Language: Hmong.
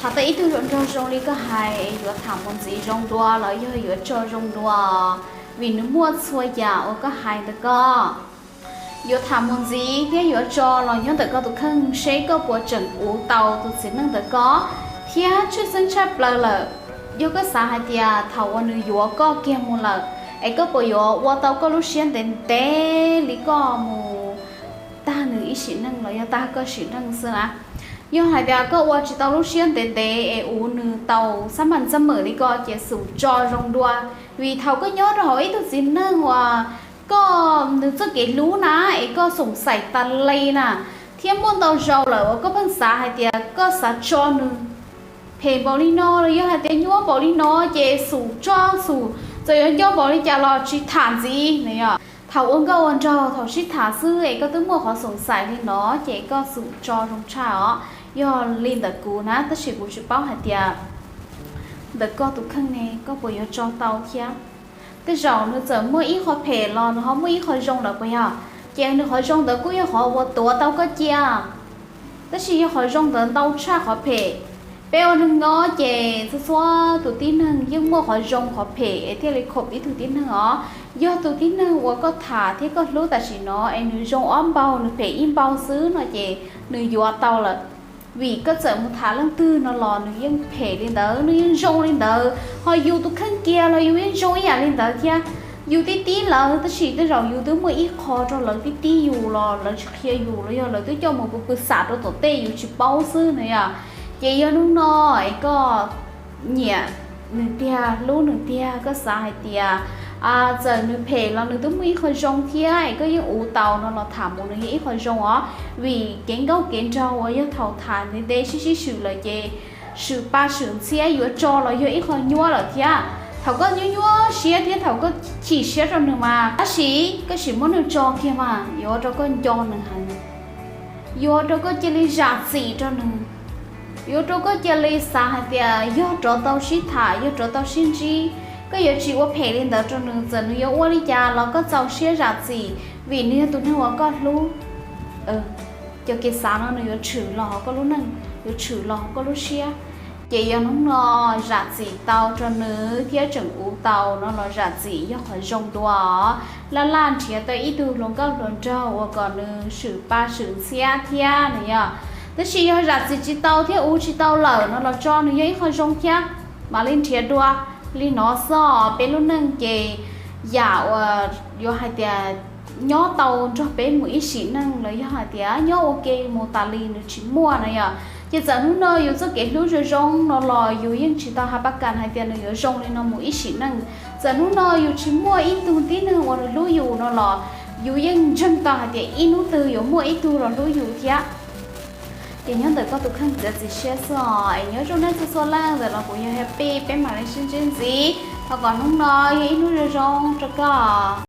Thaum tau ib tug hluas nraug zoo li koj hais es yuav tham mus ntxiv zoo dua los yog yuav tso zoo dua, vim nws muaj txhua yam uas koj hais ntawd ko. Yuav tham mus ntxiv thiab yuav tso los nyob ntawm koj tus kheej seb koj puas tseem uv tau tus txiv neej ntawd ko, thiab tshwj xeeb tshaj plaws lawm, yog koj xav hais tias thaum uas nws yuav koj kiag mus lawm, es koj puas yuav ua tau koj lub siab ntev ntev li koj mus tag nws ib sim neej los yog tag koj sim neej xwb na. Yog hais tias koj ua tsis tau lub siab ntev ntev es uv nws tau xab mas txaj mem li ko ces xum tso zoo dua, vim thaum koj nyob rau hauv ib tug txiv neej uas koj nws txoj kev hlub na, es koj xoom xaim tas li na, thiab muaj ntau zaus lawm uas koj pheej xav hais tias koj xav tso nws phem npaum li no los yog hais tias nyuaj npaum li no, ces xum tso xum, txawm yuav nco npaum li cas los tsis tham ntxiv na yom. Thaum ua nkauj ua nraug thaum sib tham xwb es koj twb muaj qhov xoom xaim li no, ces koj xum tso zoo tshaj os. Yog li ntawm kuv na, tab sis kuv tsis paub hais tias ntawm koj tus kheej ne koj puas yuav tso tau thiab. Tej zaum nws txawm muaj ib qho phem los nws ho muaj ib qho zoo lawm puas yog? Ces nws qhov zoo ntawd kuj yog qhov uas tuav tau koj cia, tab sis yog qhov zoo ntawd ntau tshaj qhov phem. Peb ua neeg nyob ces txhua txhua tus tib neeg yeej muaj qhov zoo qhov phem es thiaj li khom ib tug tib neeg os. Yog tus tib neeg uas koj tham thiab koj hlub tam sim no es nws zoo ob npaug nws phem ib npaug xwb no ces nws yuav tau lawm. Vim koj txawm mus tham leej twg no los nws yeej phem li ntawd, nws yeej zoo li ntawd, ho yus tus kheej kiag los yus yeej zoo ib yam li ntawd thiab. Yus tib tib lawv tab sis tej zaum yus twb muaj ib qho rau lawv tib tib yus los lawv tsis qhia yus los yog lawv twb coj mus pw pw xam rau tom tej yus tsis paub xwb na yom. Ces yog hnub no es koj nyiam nws tiag, hlub nws tiag, koj xav hais tias txawm nws phem los nws twb muaj ib qho zoo thiab es koj yeej uv tau no los tham mus nws yog ib qho zoo os. Vim kev nkauj kev nraug uas yog thaum tham ntev ntev sib sib swm lawm ces swm pa swm ntxhiab yuav tso los yog ib qho nyuaj lawm thiab. Thaum koj nyuaj nyuaj siab thiab thaum koj chim siab rau nws mas tab sis koj sim muab nws tso kiag mas yuav ua rau koj nco nws heev, yuav ua rau koj cia li zam txim rau nws, yuav ua rau koj cia li xav hais tias yog rov tau sib tham yog rov tau sib ntsib, koj yuav tsis ua phem li ntawd rau nws, txawm nws yuav ua li cas los koj txaus siab zam txim vim nws yog tus neeg uas koj hlub. Cov kev xav no nws yuav tshwm los hauv koj lub neej, yuav tshwm los hauv koj lub siab. Ces yog hnub no zam txim tau rau nws thiab tseem uv tau no los zam txim yog qhov zoo dua. Laj laj nrhiav tau ib tug hluas nkauj hluas nraug uas kom nws swm pa swm ntxhiab thiab nws yog. Tab sis yog zam txim tsis tau thiab uv tsis tau lawm no los tso nws yog ib qho zoo thiab. Mam li nrhiav dua. Li no xwb peb lub neej ces yam uas yuav hais tias nyob tau nrog peb mus ib sim neej los yog hais tias nyob ua ke mus tas li nws tsis muaj na yom. Ces txawm hnub no yus txoj kev hlub zoo zoo no los yus yeej tsis tau hav pab kas hais tias nws yuav zoo li no mus ib sim neej. Txawm hnub no yus tsis muaj ib tug tib neeg uas nws hlub yus no los yus yeej ntseeg tau hais tias ib hnub twg yuav muaj ib tug los hlub yus thiab. Ces nyob ntawm koj tus kheej txiav txim siab xwb os. Es nyob zoo nej txhua txhua leej ntawm los kuv yog Happy, peb mam li sib ntsib ntxiv. Thov kom hnub no yog ib hnub zoo zoo rau koj.